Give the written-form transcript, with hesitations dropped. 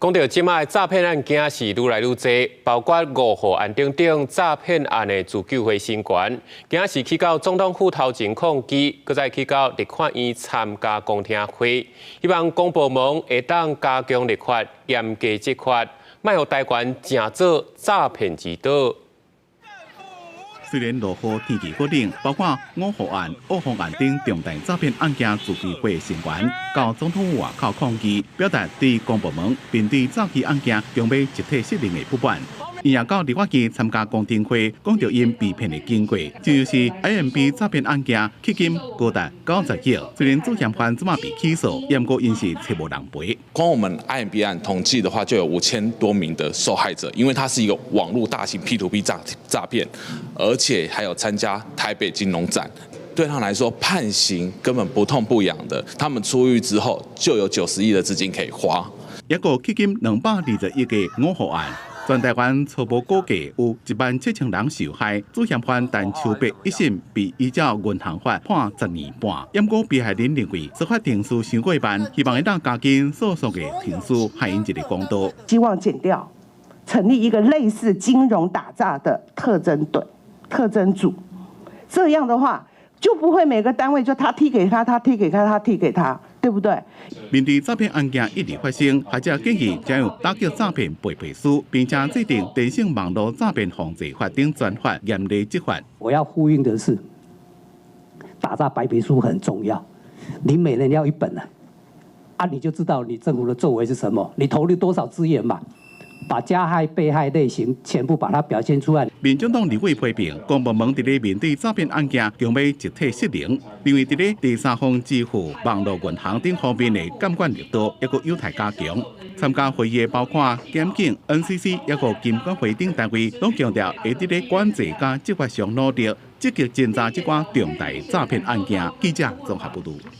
講到這擺詐騙案件是愈來愈濟，包括五號案等等詐騙案的自救會成員，今仔是去到總統府頭前抗議，閣再去到立法院參加公聽會，希望公部門會當加強立法，嚴格執法，莫予台灣成做詐騙之島。雖然落雨天氣好冷，包括五號案、惡風案等重大詐騙案件自救會成員到總統府外口抗議，表達對公部門面對詐欺案件強欲集體失靈的不滿。𪜶也到立法院參加公聽會，講著𪜶被騙的經過，就是 IMB 詐騙案件，迄今高達90億。雖然主嫌犯這馬被起訴，毋過𪜶是揣無人賠。光我們 IMB 案統計的話，就有5000多名的受害者，因為它是一個網絡大型 P2P 詐騙，而且還有參加台北金融展，對他們來說判刑根本不痛不癢的。他們出獄之後就有90億的資金可以花。一個迄今220億的五號案，全台灣初步估計有1萬7千人受害，主嫌犯陳秋白一審被依照銀行法判10年半。毋過被害人認為司法程序傷過慢，希望會當加緊訴訟的程序，還𪜶一個公道。希望檢調成立一個類似金融打詐的特偵隊、特偵組，這樣的話就不會每個單位就他踢給他，他踢給他，他踢給他，對不對？面對詐騙案件一直發生，學者建議將有打擊詐騙白皮書，並且制定電信網路詐騙防治法等專法，嚴厲執法。我要呼應的是，打詐白皮書很重要，你每人要一本啊，啊，你就知道你政府的作為是什麼，你投入多少資源嘛。把加害、被害類型全部把它表現出來。民進黨立委批評，公部門佇咧面對詐騙案件，強欲集體失靈，認為佇咧第三方支付、網路銀行等方面的監管力度，抑閣有待加強。參加會議的包括檢警、NCC、抑閣金管會等單位，攏強調會佇咧管制佮執法上努力，積極偵查這寡重大詐騙案件。記者綜合報導。